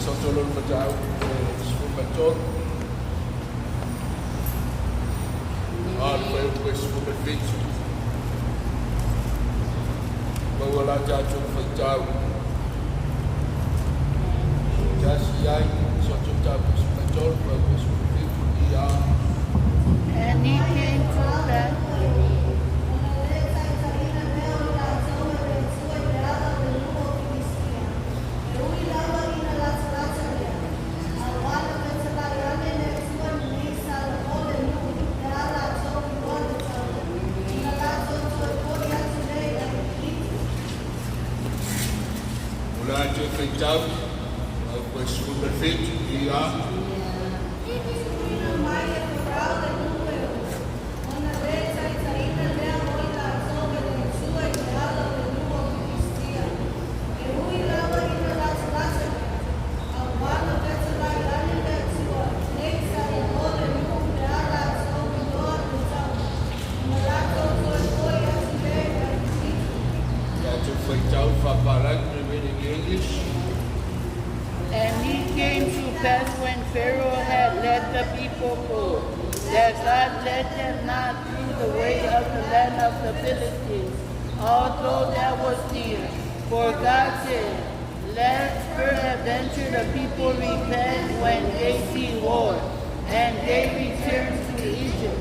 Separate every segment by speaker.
Speaker 1: Sotolo le mataupu e 13. A le fuaiupu e 17. Maua la tatou faitau. Tasi ai, Soto mataupu e 13, fuaiupu e 17, ia.
Speaker 2: And it came to pass.
Speaker 3: Ona le taitaiina lea o i latou e le Atua i le ala o le nuu o Filistia, e ui lava ina latalata lea, a ua na fetalai ane le Atua lenei sa lago le nuu pe a latou iloa le taua, ona latou toe foi atu lea i Aikupito.
Speaker 1: O le a toe faitau, fuaiupu e 17, ia.
Speaker 3: Tuuina mai e Farao le nuu e o, ona le taitaiina lea o i latou e le Atua i le ala o le nuu o Filistia, e ui lava ina latalata lea, a ua na fetalai ane le Atua nei sa lago le nuu pe a latou iloa le taua, ona latou toe foi atu lea i Aikupito.
Speaker 1: Tatou faitau faapalagi, we read in English.
Speaker 2: And it came to pass when Pharaoh had let the people go, that God led them not through the way of the land of the Philistines, although that was near. For God said, Lest peradventure the people repent when they see war, and they return to Egypt.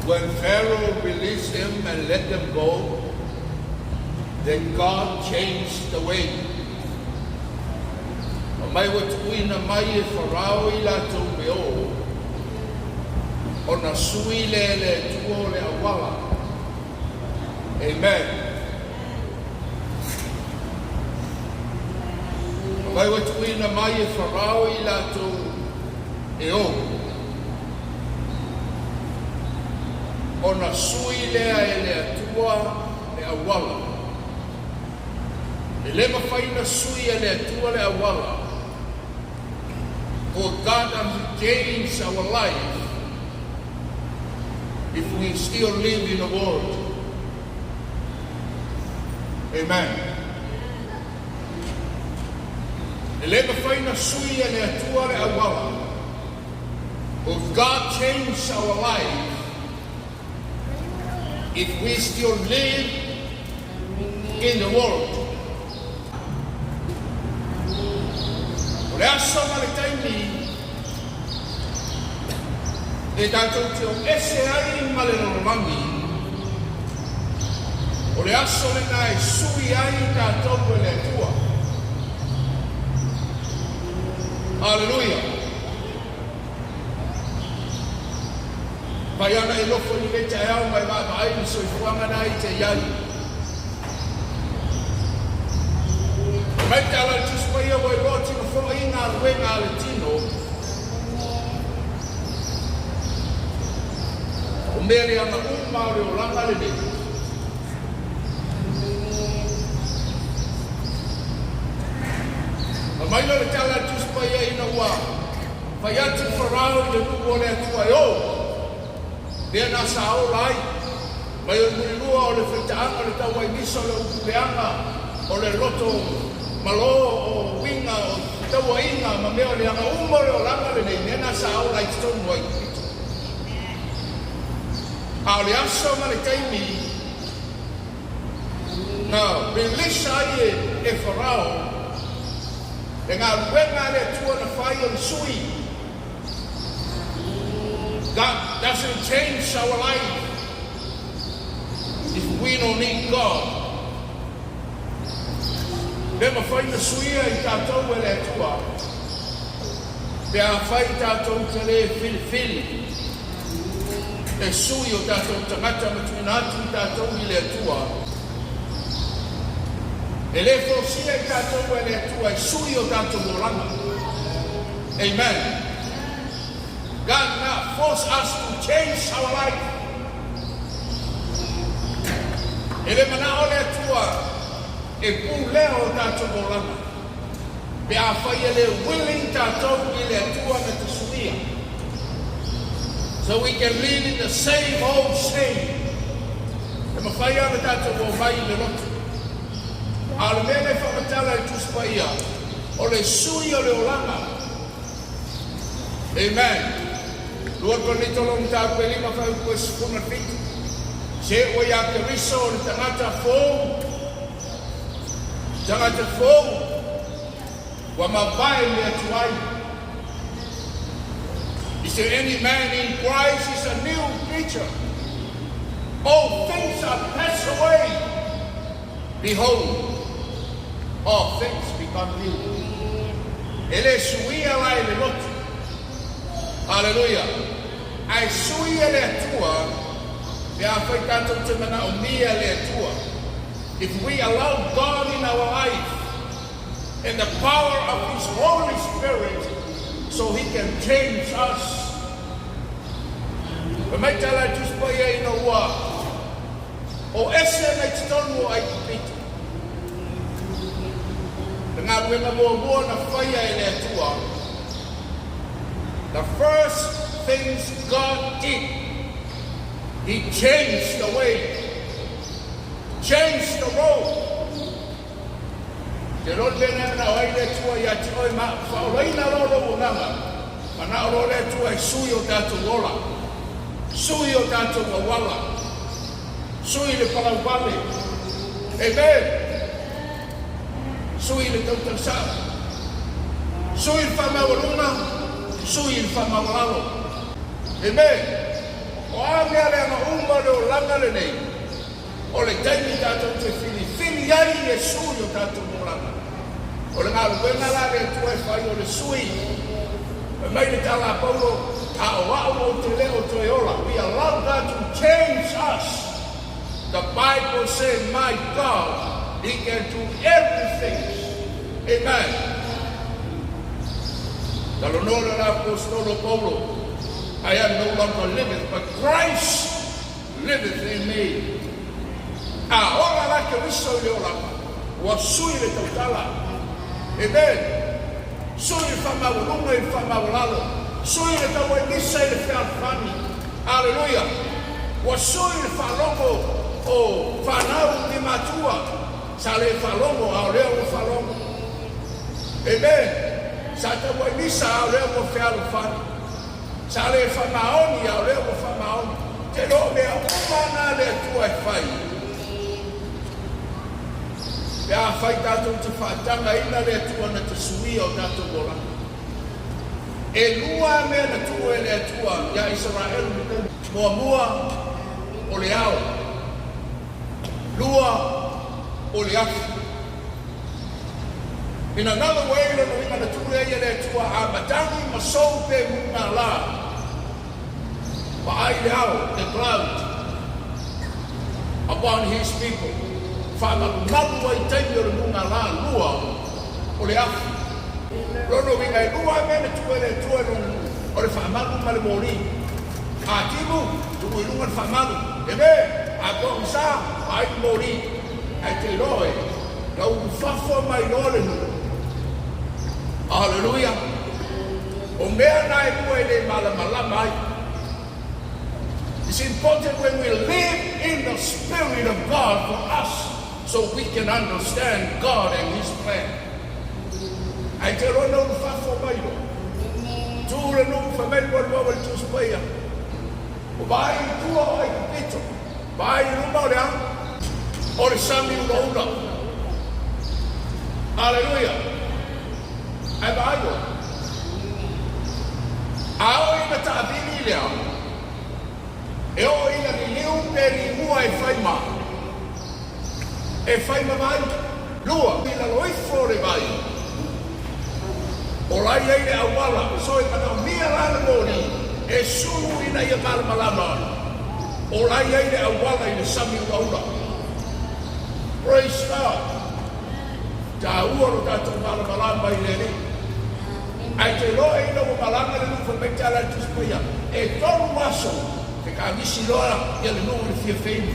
Speaker 1: When Pharaoh released them and let them go, then God changed the way. O mai ua tuuina mai e Farao i latou e o, ona sui lea e le Atua o le auala. Amen. O mai ua tuuina mai e Farao i latou e o, ona sui lea e le Atua le auala. E le mafai ona sui e le Atua le auala. For God doesn't change our life if we still live in the world. Amen. E le mafai ona sui e le Atua le auala. If God change our life if we still live in the world. O le aso ma le taimi e tatou te o ese ai ma le lalolagi, o le aso lena e sui ai tatou e le Atua. Haleluia! Mai ana i loko i lenei taeao mai vaavaai le soifuaga na i te i ai. Mai te ala le Tusi Paia ua iloa tino fo'i galuega a le tino, o mea leaga uma o le olaga lenei. Fai mai lea o le tala a le Tusi Paia ina ua fai atu Farao i le nuu o le Atua e o, lea na sa ola ai, mai o le mulilua o le faitaaga o le tauaimisa o le upu leaga o le loto malo o uiga o tauaiga ma mea o leaga uma o le olaga lenei, lea na sa ola ai totonu o Aikupito. A o le aso ma le taimi na release ai e Farao le galuega a le Atua na fai o le sui. God doesn't change our life if we don't need God. Le mafai na suia i tatou e le Atua pe a fai tatou te le filifili e sui o tatou tagata ma tuuina atu i tatou i le Atua. E le folasia i tatou e le Atua e sui o tatou olaga. Amen. God not force us to change our life. E le manao le Atua e pulea o tatou olaga pe a fai e le willing tatou i le Atua na te suia. So we can live in the same old same. E mafai lava tatou o mai i le lotu. A o le mea lea e faamatala e le Tusi Paia, o le sui o le olaga. Amen. 2 Korinito lona mataupu e 5 fuaiupu e 17. Se ua ia Keriso o le tagata fou, tagata fou, ua mavae mea tuai. Is there any man in Christ is a new creature. All things are passed away. Behold, all things become new. E le suia la i le lotu. Hallelujah. Ae sui e le Atua pe afai tatou te manaomia le Atua. If we allow God in our life and the power of His Holy Spirit so He can change us. Fai mai tala e Tusi Paia ina ua o ese mai totonu o Aikupito. Le galuega muamua na faia e le Atua. The first things God did, He changed the way, changed the road. Te loa le mea lena e manao ai le Atua ia te oe ma faaolaina loa lou olaga, manao loa le Atua e sui o tatou ola, sui o tatou auala, sui le palauvale. Amen. Sui le tautala sao, sui le faamaualuga, sui le faamaualalo. Amen. O a mea leaga uma o le olaga lenei, o le taimi tatou te filifili ai Iesu i o tatou olaga. O le galuega la a le Atua e fai o le sui. Fai mai le tala a Paulo, A o a'u ou te le o toe ola. We allow God to change us. The Bible say, my God, He can do everything. Amen. Talanoa le Aposetolo Paulo, I am no longer liveth, but Christ liveth in me. A ola la Keriso i le olaga, ua sui le tautala. Amen. Sui le faamaualuga i le faamaualalo. Sui le tauailisa i le fealofani. Aleluia! Ua sui le faalogo o fanau i matua. Sa le faalogo, a o lea ua faalogo. Amen. Sa tauailisa, a o lea ua fealofani. Sa le faamaoni, a o lea ua faamaoni. Te iloa o mea uma na a le Atua e fai. Pe afai tatou te faatagaina le Atua na te suia o tatou olaga. E lua mea na tuu e le Atua iā Isaraelu i le taimi muamua, o le ao, lua, o le afi. In another way, lona uiga na tuu ai e le Atua a matagi ma sou pe muga la, vaai le ao, the cloud, upon His people, faamalumalu ai taimi o le muga la, lua, o le afi. Lona uiga e lua mea na tuu e le Atua i lona nuu, o le faamalu ma le moli. A timu, tuu i luga le faamalu. Amen! A pogisa, vaai le moli. Ae te iloa e lau ulufafo mai loa le nuu. Haleluia! O mea na e lua e le malamalama ai. It's important when we live in the Spirit of God for us so we can understand God and His plan. Ae te iloa na ulufafo mai loa. Tu le nuu fai mai le molimau a le Tusi Paia. Ua vaai i tua o Aikupito, vaai i luma o le a? O le sami ulaula. Aleluia! Ae vaai oe. A oo ina taavili le ao, e oo ina liliu pe limua e fai ma, e fai ma vai. Lua, i lalo ifo o le vai, o la i ai le auala, so e manaomia la le moli e sulu ina ia malamalama, o la i ai le auala i le sami ulaula. Praise God! Taua lo tatou malamalama i le Alii. Ae te iloa ina ua malaga le nuu fai mai te ala e Tusi Paia, e tolu aso fekagisi loa ia le nuu i le fia feinu.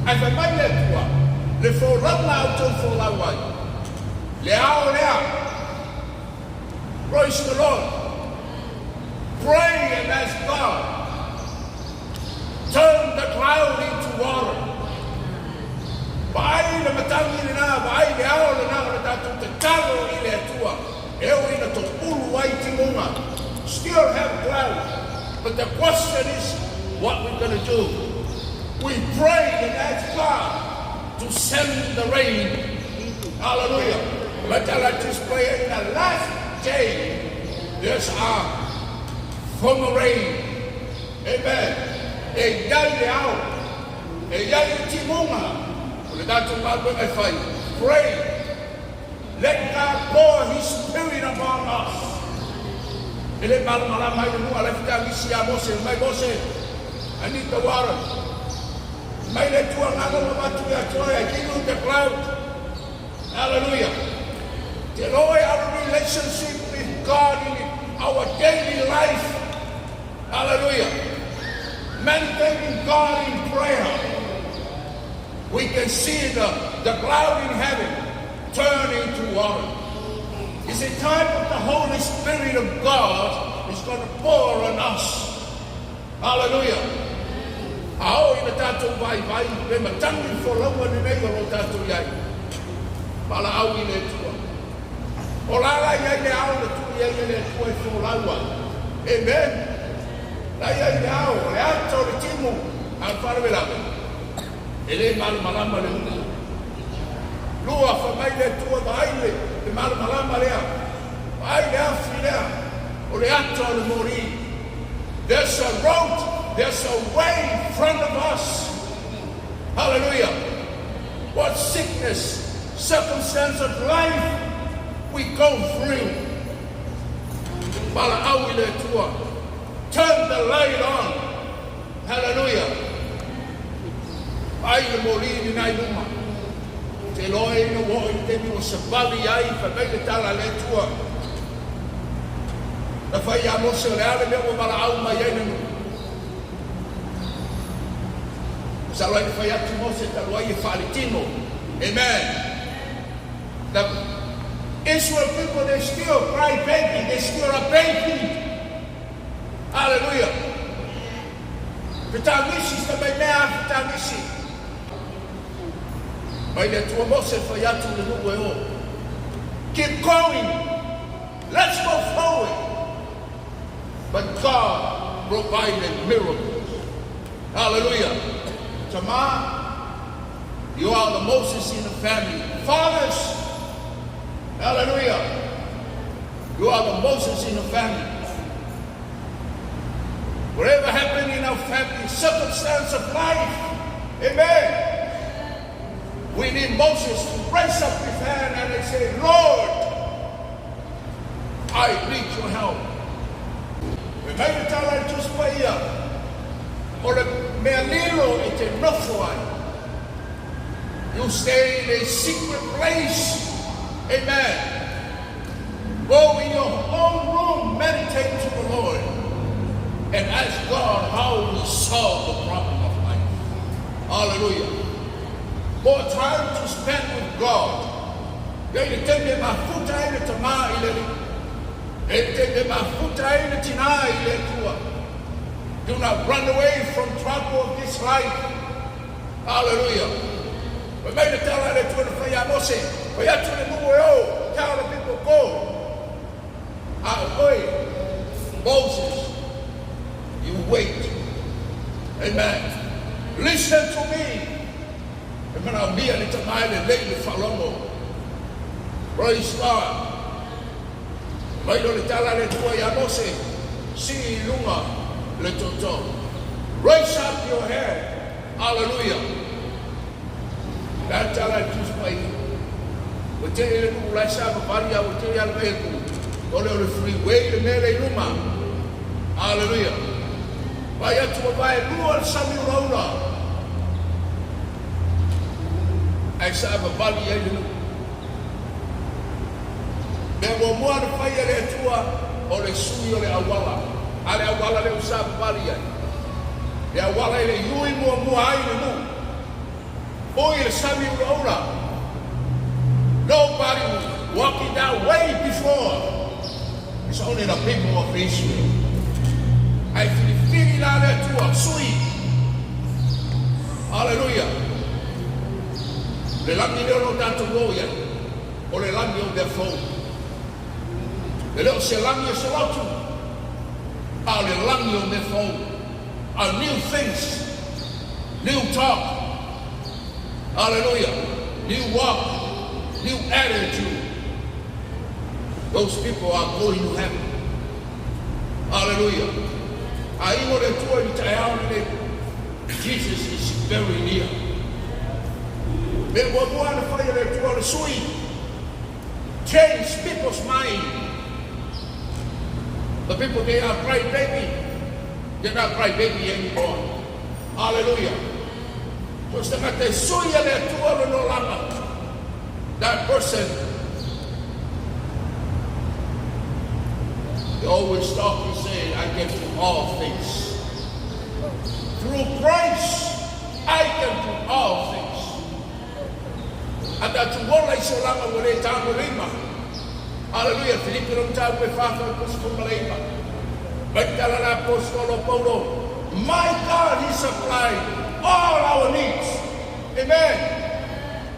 Speaker 1: Ae fai mai le Atua, Le folauga a outou folau ai, le ao lea. Praise the Lord. Pray and ask God, turn the cloud into water. Vaai le matagi. We pray and ask God to send the rain. Hallelujah. But I like to pray in the last day, there's a former rain. Amen. E iai le ao. E iai le timuga. O le tatou galuega e fai. Pray. Let God pour His Spirit upon us. E le malamalama ai le nuu a la e fetagisi ia Mose, mai Mose, I need the water. Mai le Atua gaga ua avatu ia te oe, I give you the cloud. Hallelujah. Te loe our relationship with God in our daily life. Hallelujah. Meditating God in prayer. We can see the cloud in heaven turn into water. It's a time of the Holy Spirit of God is going to pour on us. Hallelujah. A oo ina tatou vaivai pe matagi le folauga lenei o lo tatou i ai. Valaau i le Atua. O la la i ai le ao na tuu i ai e le Atua e folau ai. Amen. La i ai le ao, o le ata o le timu, a o le faalavelave, e le malamalama le nuu. Lua, fai mai le Atua, vaai le, le malamalama lea, vaai le afi lea, o le ata o le moli. There's a road, there's a way in front of us. Hallelujah. What sickness, circumstance of life we go through. Valaau i le Atua. Turn the light on. Hallelujah. Vaai le moli lena i luma. Te iloa ina ua oo i le taimi ua savali ai, fai mai le tala a le Atua. Na fai ia Mose, o le a le mea ua valaau mai ai le nuu? Masalo ai na fai atu Mose talu ai e faaletino. Amen. The Israel people, they still cry baby, they still are baby. Hallelujah. Fetagisi sa mai mea a fetagisi. Mai le Atua Mose fai atu le nuu e o. Keep going. Let's go forward. But God provided miracles. Hallelujah. Tama, you are the Moses in the family. Fathers, hallelujah. You are the Moses in the family. Whatever happened in our family, circumstance of life, amen. We need Moses to raise up his hand and they say, Lord, I need your help. Fai mai le tala a le Tusi Paia, o le mea lilo e te nofo ai. You stay in a secret place. Amen. Go in your own room, meditate to the Lord, and ask God how to solve the problem of life. Hallelujah. More time to spend with God. E i le taimi e mafuta ai le tamā i le Alii. E i le taimi e mafuta ai le tinā i le Atua. Do not run away from trouble of this life. Hallelujah. Fai mai le tala a le Atua na fai ia Mose, fai atu le nuu e o, tell the people go. A o oe, Moses, you wait. Amen. Listen to me. E manaomia le tama e lelei le faalogo. Praise God. Mai lea o le tala a le Atua ia Mose, sii i luga le tootoo. Raise up your head. Hallelujah. Le a le tala a le Tusi Paia? Ua tele le nuu la e savavali a ua tele lava le vaai atu o le o le freeway le mea lea i luma. Hallelujah. Vaai atu ua vaelua le sami ulaula ae savavali ai le nuu. Mea muamua na fai e le Atua o le sui o le auala. A le auala lea ua savavali ai. Le auala e le i ui muamua ai le nuu. Ui le sami ulaula. Nobody walking that way before. It's only the people of Israel. Ae filifili la le Atua, sui. Hallelujah. Le lagi lea o lo o tatou o i ai, o le lagi o mea fou. E le o se lagi o se lotu, a o le lagi o mea fou. A new things. New talk. Hallelujah. New walk. New attitude. Those people are going to heaven. Hallelujah. Aiga o le Atua i le taeao lenei. Jesus is very near. Mea muamua na fai e le Atua o le sui. Change people's mind. The people, they are cry baby. They're not cry baby anymore. Hallelujah. So se tagata e sui e le Atua lona olaga. That person, they always talk and say, "I can do all things. Through Christ, I can do all things." A tatou ola i se olaga ua le tagolima. Hallelujah. Filipi lona mataupu e 4 fuaiupu 19. Mai tala le aposetolo Paulo, "My God, He supplied all our needs." Amen.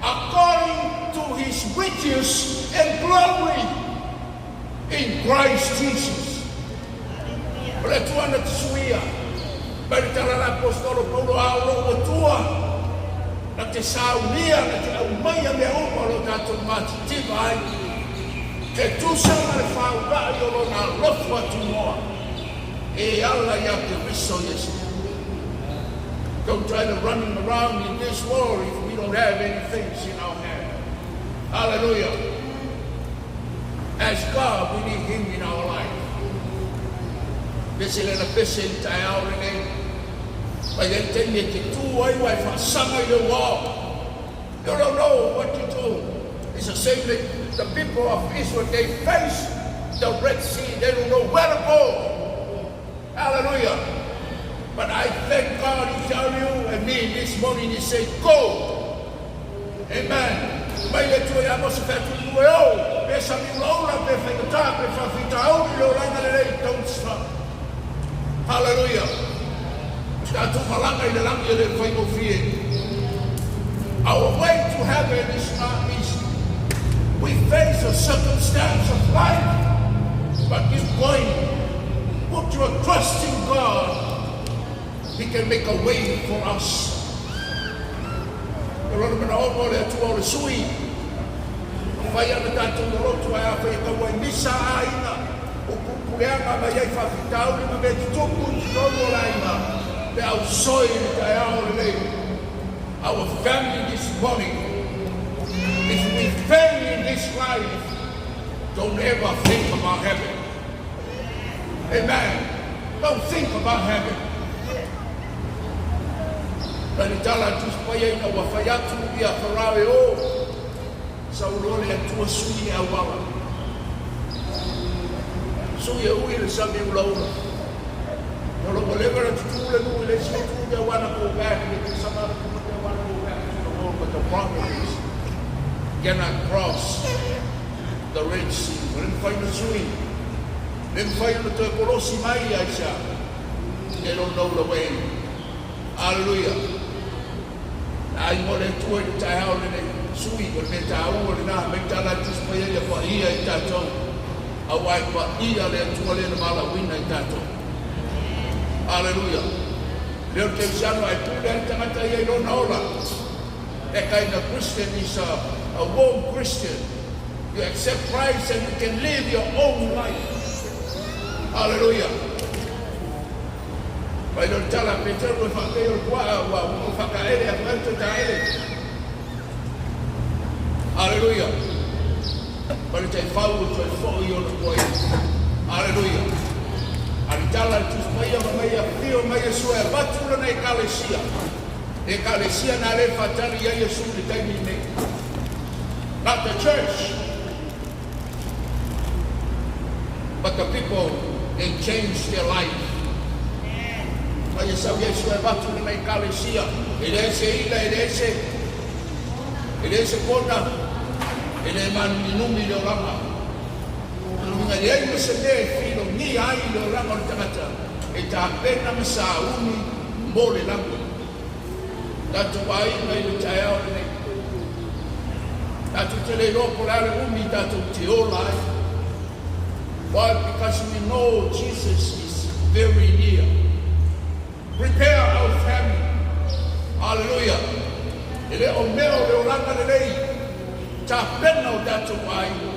Speaker 1: "According to His riches and glory in Christ Jesus." O le Atua na te suia. Mai le tala le aposetolo Paulo a o lou Atua na te saunia na te aumaia mea uma o lo tatou matitiva ai e tusa ma le faula'i o lona alofa tunoa e ala iā Keriso Iesu. Don't try to running around in this world if we don't have any things in our hand. Hallelujah. As God, we need Him in our life. Pese lena pese i le taeao lenei. Mai le taimi e te tū ai ua e faasaga i le uao. You don't know what to do. It's the same like the people of Israel, they face the Red Sea. They don't know where to go. Hallelujah. But I thank God He tell you and me this morning, He say, "Go." Amen. Mai le Atua ia Mose fai atu i lua e o, pe sami ulaula, pe faigata, pe faafitauli le olaga lelei, don't stop. Hallelujah. O se tatou malaga i le lagi e le faigofie. Our way to heaven is not easy. We face a circumstance of life, but keep going. Put your trust in God. He can make a way for us. E lona manaoga o le Atua o le sui. Fai ana tatou lolotu ai a fai e taua i misa a aiga. O pulepuleaga mai ai faafitauli ma mea tutupu i totonu o le aiga. Pe au soi i le taeao lenei. Our family this morning, if we fail in this life, don't ever think about heaven. Amen. Don't think about heaven. Mai le tala a Tusi Paia ina ua fai atu ia Farao e o, sau loa le Atua sui le auala. Sui e ui le sami ulaula. No lo ua leva na tutū le nuu i le isi itu, they wanna go back, le some other people, they wanna go back to the world, but the problem is, cannot cross the Red Sea. Ua le mafai ona sui. Le mafai ona toe kolosi mai ia isa. They don't know the way. Hallelujah. Aiga o le Atua i le taeao lenei. Sui, o le mea taua lena, mai tala e Tusi Paia ia paia i tatou. Auā e paia le Atua lea na valaauina i tatou. Hallelujah. Lea o le kerisiano ae pule ai le tagata ia i lona ola. That kind of Christian is a warm Christian. You accept Christ and you can live your own life. Hallelujah. Mai lea o le tala a Peteru e faapea o le puaa ua ua whakaele a whauta taele. Hallelujah. Mai le tai whau o toi fo i ona koe. Hallelujah. A le tala le Tusi Paia ma mai a fio mai Iesu e avatu lana ekalesia. Ekalesia na le whatari ia Iesu le taimi nei. Not the church, but the people, they change their life. Mai e sau Iesu e avatu lana ekalesia. E leai se ila, e leai se kona, e le manuminumi le olaga. Luga leai ma se mea e filogia ai le olaga o le tagata e tapena ma sauni mo le lagi. Tatou aiga i le taeao lenei. Tatou te le iloa po o le a le umi tatou te ola ai. Why? Because we know Jesus is very near. Prepare our family. Aleluia. E le o mea o le olaga lelei. Tapena o tatou aiga.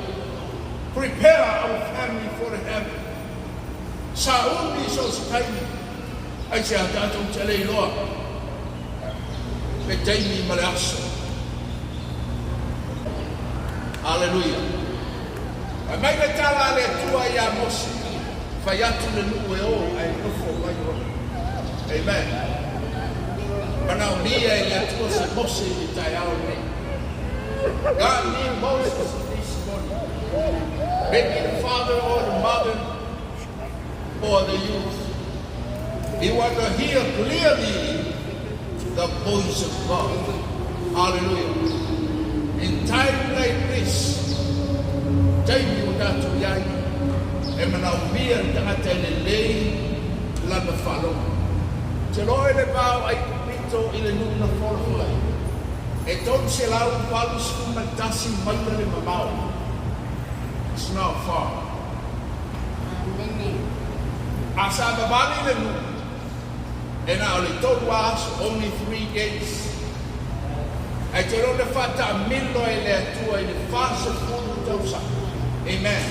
Speaker 1: Prepare our family for the heaven. Sauni so se taimi. Aisea tatou te le iloa le taimi ma le aso. Aleluia. Fai mai le tala a le Atua ia Mose, fai atu le nuu e o ae nofo mai oe. Amen. Manaomia e le Atua se Mose i le taeao lenei. God need Moses this morning. Maybe the father or the mother or the youth. He want to hear clearly the voice of God. Hallelujah. In time like this, taimi o tatou i ai, e manaomia le tagata e lelei lana faalogo. Te loa i le va o Aikupito i le nuu na folafola ai, e 381 maila le mamao. It's not far. A savavali le nuu, e na o le 3 aso, only 3 days. Ae te loa na faataamilo e le Atua i le 40 tausaga. Amen.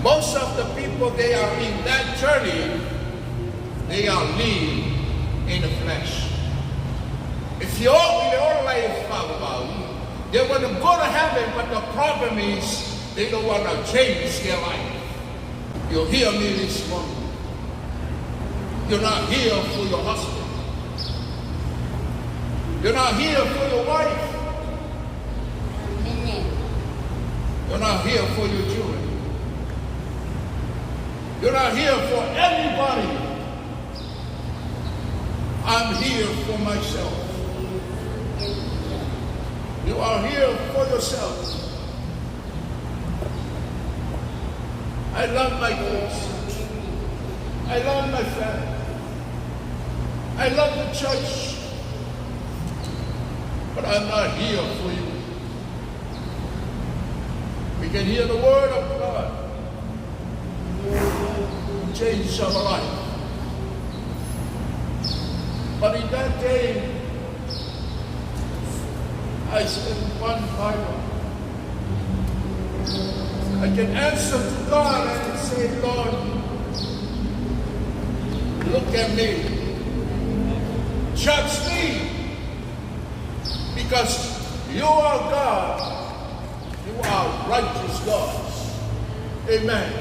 Speaker 1: Most of the people, they are in that journey, they are live in the flesh. If you i le ola e whaavavau, they want to go to heaven, but the problem is they don't want to change their life. You hear me this morning. You're not here for your husband. You're not here for your wife. You're not here for your children. You're not here for anybody. I'm here for myself. You are here for yourself. I love my kids. I love my family. I love the church. But I'm not here for you. We can hear the word of God change our life. But in that day, I said one Bible. I can answer to God and say, "Lord, look at me. Judge me. Because you are God. You are righteous God." Amen.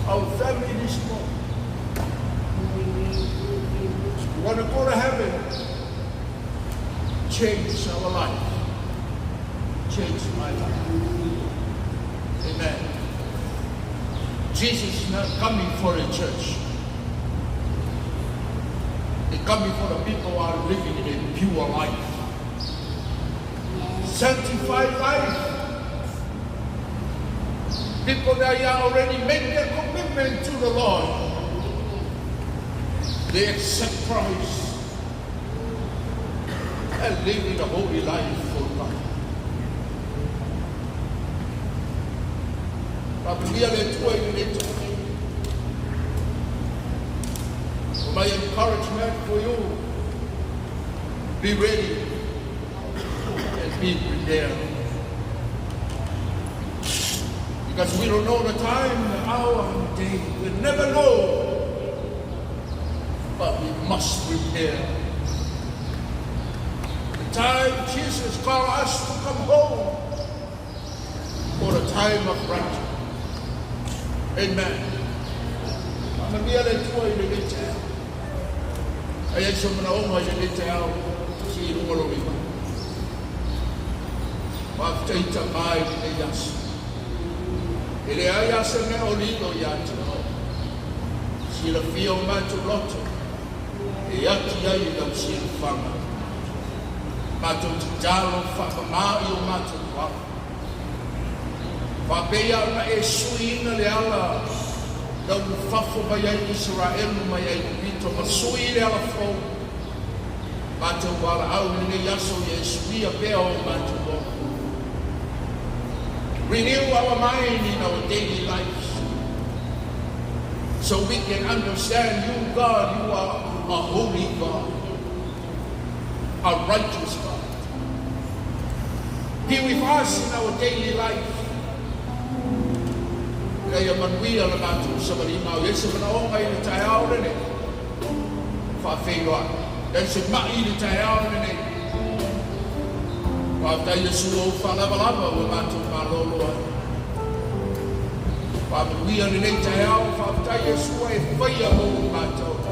Speaker 1: Our family this morning. You want to go to heaven? Change our life. Change my life. Amen. Jesus is not coming for a church. He's coming for the people who are living in a pure life. Sanctified life. People that are already made their commitment to the Lord. They accept Christ and live in a holy life for God. Faamanuia le Atua i lenei taeao. My encouragement for you, be ready and be prepared. Because we don't know the time, the hour, and the day. We never know. But we must prepare. The time Jesus called us to come home for the time of rapture. Amen. Faamanuia le Atua i lenei taeao. A i ai se manaoga i lenei taeao, sii i luga lou lima. Faafetai Tamā i lenei aso. E leai lava se mea o lilo ia te oe. Silafia o matou loto e ati ai i lau silafaga. Matou tatalo faamamā i o matou ala. Faapei ona e suiina le ala na ulufafo mai ai Isaraelu mai Aikupito ma sui le ala fou. Matou valaau i lenei aso ia e suia pea o matou ola. Renew our mind in our daily lives. So we can understand you, God, you are a holy God, a righteous God. Be with us in our daily life. Ina ia manuia le matou savaliga o i ai se manaoga i le taeao lenei. Faafeiloai. E i ai se ma'i i le taeao lenei. Faafetai Iesu ua ou faalavalava ua matou malolo ai. Faamanuia lenei taeao, faafetai Iesu ua e faia mo i matou.